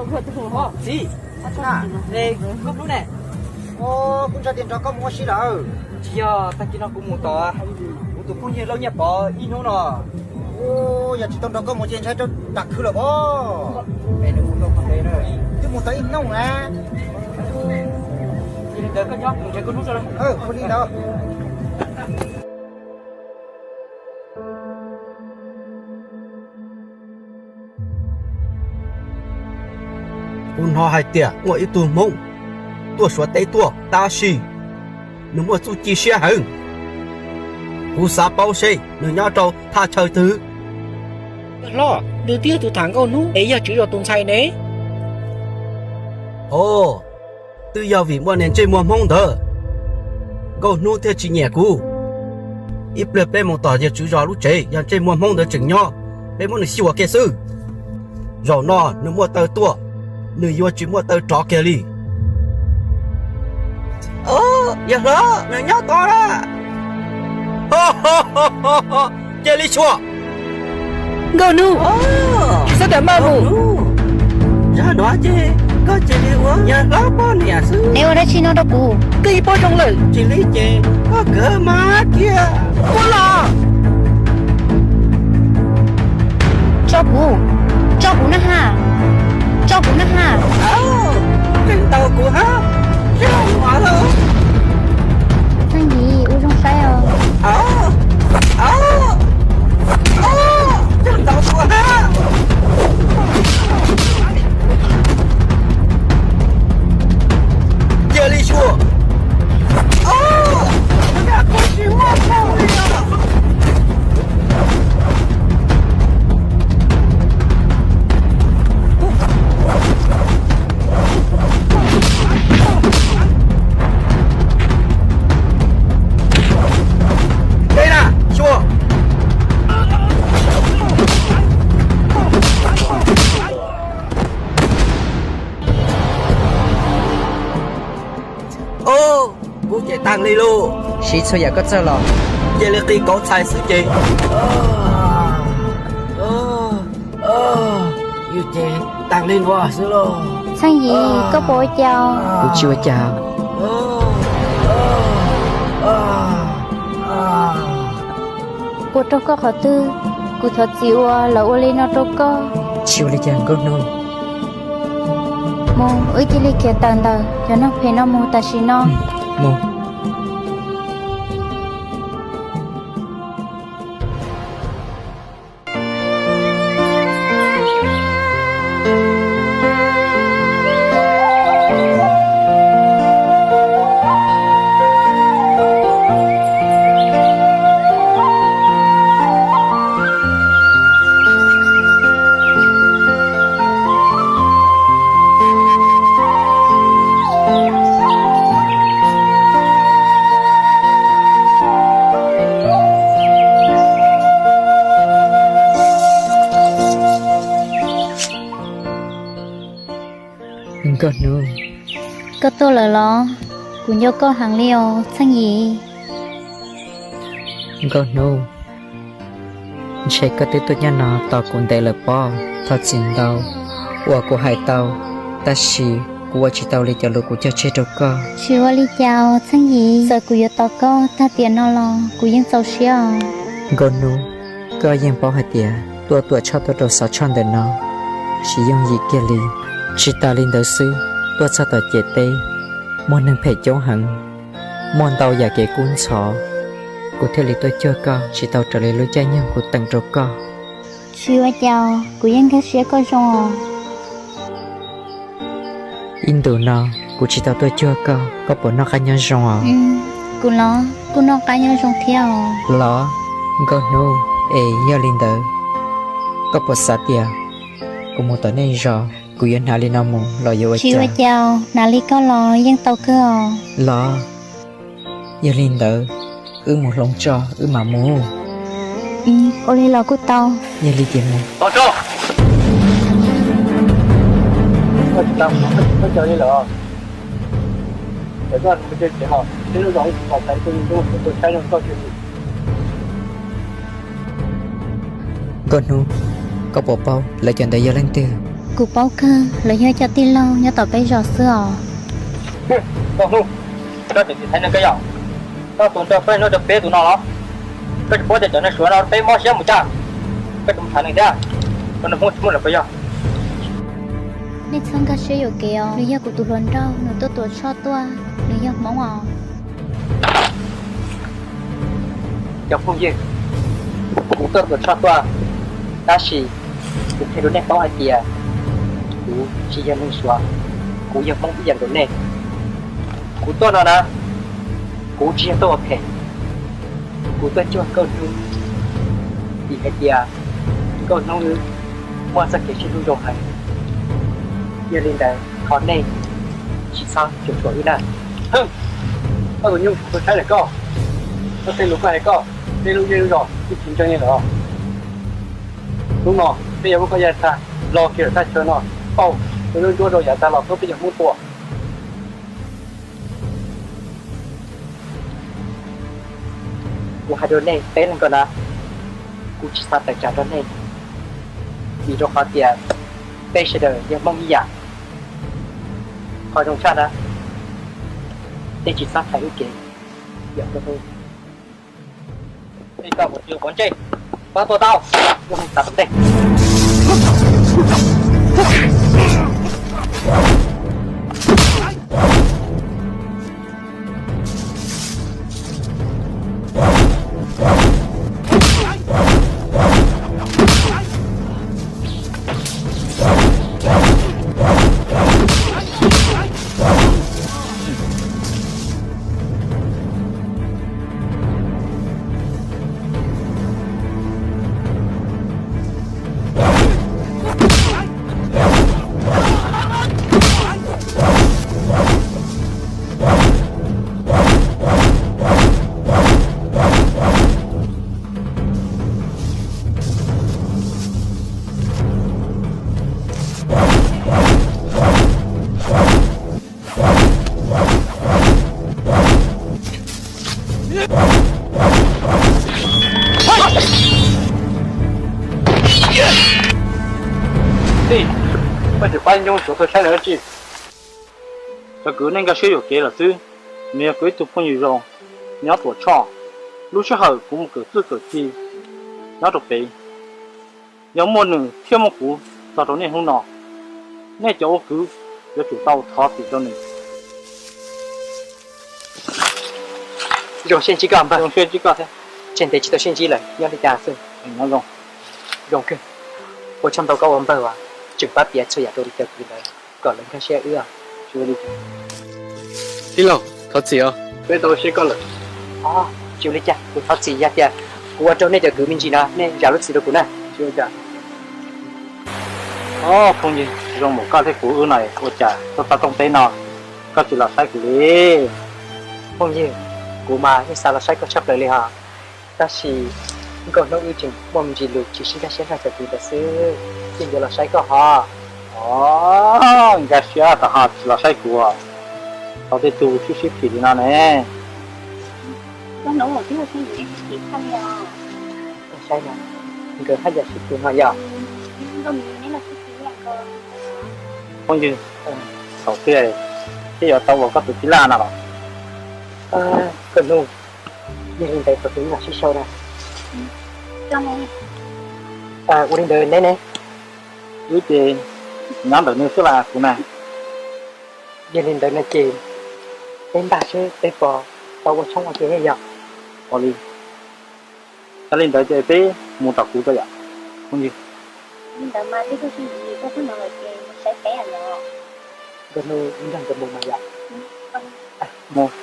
Txiv, koj hnub ne? Kuv ntshe tias nrog koj mus ua si lawm. Tsis yog, tag kis no kuv mus tom kuv tus phooj ywg Lauj Nyiaj Pov ib hnub no. Yog tsis tau nrog koj mus ces ntshai rau tam khw lawm pob. Twb mus tau ib hnub na. Ua li ntawd koj nyob mus ntshe koj hnub tso. Ua li ntawd. Kuv hnov hais tias muaj ib tug Hmoob tuaj Suav teb tuaj tab sis nws muaj txuj ci siab heev. Kuv xav paub seb nws nyob rau thaj chaw twg. Hlob, nws twb yog tus tham Nkauj Hnub es yog tswv zos tus ntxhais ne. Os, twb yog vim muaj niag ntsej muag Hmoob ntawd, Nkauj Hnub thiaj tsis nyiam kuv. Ib pliag peb mus tom yawg tswv zos lub tsev, yog ntsej muag Hmoob ntawd tseem nyob, peb muab nws xyuas kiag xwb. Zaum no nws muaj taw tuaj, nws yuav tsis muaj taw rov kiag li. Yawg hlob, nws nyob tod na. Cia li xyuas. Nkauj Hnub, tsis txhob tham maj mus. Zaj no ces koj cia li ua yawg hlob poj niam xwb. Neb ua dab tsi no rau kuv? Koj yeej paub zoo lawm. Tsis li ces koj kawg mas kiag. Muab los. Tso kuv, tso kuv na ha, tso kuv na ha. Tseem ntaus kuv hab, zaj no lawm. Txheej Yim, ua zoo saib os. Tseem ntaus kuv hab. Cia li xyuas. Dej na, xyuas. Os, kuv ces tag li lauj. Siv txhua yam koj txawj los. Cia li qi kauv txhais xwb ces. Yus ces tag li no xwb lauj. Txheej Yim, koj puas ua cas? Kuv tsis ua cas. Puas raug koj qhov twg? Kuv thov txim uas lawv ua li no rau koj. Tsis ua li cas Nkauj Hnub. Mus, wb cia li khiav tawm ntawm cov neeg phem no mus tam sim no. Mus. Nkauj Hnub. Koj tuaj lawm los? Kuv nco koj heev li os Txheej Yim. Nkauj Hnub, ntshe koj twb tuaj nyob no tos kuv ntev lawm pob. Thov txim ntau uas kuv hais tau, tab sis kuv ua tsis tau li cov lus kuv cog tseg rau koj. Tsis ua li cas os Txheej Yim, txawm kuv yuav tos koj tag tiam no los kuv yeej txaus siab os. Nkauj Hnub, koj yeej paub hais tias tuaj tuam tshoj tuaj rau xov tshoj ntawm no tsis yooj yim kiag li. Tsis tas li ntawd xwb, tuaj txog tom ciam teb muaj neeg phem coob heev, muaj ntau yam kev kub ntxhov, kuv thiaj li tuaj cuag koj tsis tau raws li lub caij nyoog kuv teem rau koj. Tsis ua cas, kuv yeej nkag siab koj zoo os. Ib ntus no kuv tsis tau tuaj cuag koj, koj puas noj qab nyob zoo os? Kuv los kuj noj qab nyob zoo thiab os. Los, Nkauj Hnub, es yog li ntawd koj puas xav tias kuv mus tom nej zos kuv yuav hnav li no mus los yuav ua cas? Tsis ua cas, hnav li koj los yeej tau kawg os. Los, yog li ntawd wb mus hloov tso wb mam mus. Ua li los kuj tau. Yog li ces mus. Nkauj Hnub, koj puas paub lawv cov ntawd yog leej twg? Kuv paub kawg, lawv yog cov tij laug nyob tom peb zos xwb os. Koj hnub, koj tseem tiv thaiv neeg koj yog? Koj tus nrog peb hnub rau peb tus no los? Koj tsis paub tias cov neeg Suav no peb mob siab mus cas? Koj tseem thaiv neeg thiab, koj no Hmoob tsis muaj los koj yog? Nej txhob nkag siab yuam kev os, nws yog kuv tus hluas nraug, nws tuaj tuam tshoj tuaj, nws yog Hmoob os. Cov phooj ywg, kuv tuaj tuam tshoj tuaj, tab sis kuv qhia rau nej paub hais tias kuv tsis yog neeg Suav, kuv yog Hmoob ib yam nkaus nej. Kuv tuaj no na, kuv tsis yog tuaj ua phem, kuv tuaj cuag Nkauj Hnub, vim hais tias Nkauj Hnub wb muaj txoj kev sib hlub zoo heev. Yog li ntawd thov nej tsis txhob cuam tshuam wb na. Koj tus nyuj, koj saib lawm koj, koj tej lus koj hais koj, tej lub zej lub zos twb tsis ntseeg li lawm. Hnub no peb yuav muab koj ya tag los kiag lawm thaj chaw no, pauj tus ntsuab rau yav tag los tuaj peb cov Hmoob tua. Kuv hais rau nej peb leeg ko na, kuv tsis xav tawm tsam rau nej, vim rau qhov tias peb sawv daws yog Hmoob ib yam. Qhov zoo tshaj na, nej tsis txhob thaiv wb kev. Yog koj tus, nej koj mus twg pov ntsej, pab tua tau, ua neeg xav tom ntej. Tij, koj tsis pab Ncoob Suav tuaj saib lawv dab tsi? Cov kwv, nej nkag siab yuam kev lawm xwb. Nws yog kuv ib tug phooj ywg zoo nyob Tuam Tshoj. Lub sij hawm kuv mus kawm txuj kawm ci nyob rau pem, yog muaj nws thiab muaj kuv txog rau niaj hnub no, nej cov ua kwv yuav tsum tau thov txim rau nws. Zoo siab ntsib koj npawg. Zoo siab ntsib koj thiab. Tseg ntev tsis tau sib ntsib lawm, nyob li cas xwb? Nyob zoo. Zoo kawg. Ua tsaug ntau koj ua npawg as, tseem pab piav txhua yam rau li cov kwv ntawd kom lawv nkag siab wb. Tij laug, thov txim os. Peb tau ua siab koj lawm. Tsis ua li cas, kuv thov txim yog tias kuv ua rau nej cov kwv me ntsis no, nej zam lub txim rau kuv na. Tsis ua cas. Ob phooj ywg zoo npaum koj thiab kuv wb no ua cas tuaj txog rooj teb no koj tsis los saib kuv li? Phooj ywg, kuv mas yeej xav los saib koj tshaj plaws li hos, tab sis Nkauj Hnub wb tseem muaj me ntsis lus tsis sib nkag siab nrog cov kwv ntawd xwb, yeej yuav los saib koj hos. Os, nkag siab tas ho tsis los saib kuv, tau tej tug sib sib phim li no ne. Saib no, nkawd haj yam sib hlub no yog. Phooj ywg, thaum twg thiaj yuav tau ua koj tus tij laug no los? Nkauj Hnub, yog li ntawd thaum twg wb mam sib sau na. Ua li ntawd neb ne? Wb ces nyob ntawm nws xwb las kuv na. Yog li ntawd no ces peb npaj seb peb puas tau ua tshoob ua ke yog? Ua li, yog li ntawd ces peb mus tom kuv tso yom phooj ywg. Li ntawd mas twb tuaj sib ntsib koj xwb no lawm ces mus saib peb os. Nkauj Hnub, wb nrog nkawd mus mas yom. Mus.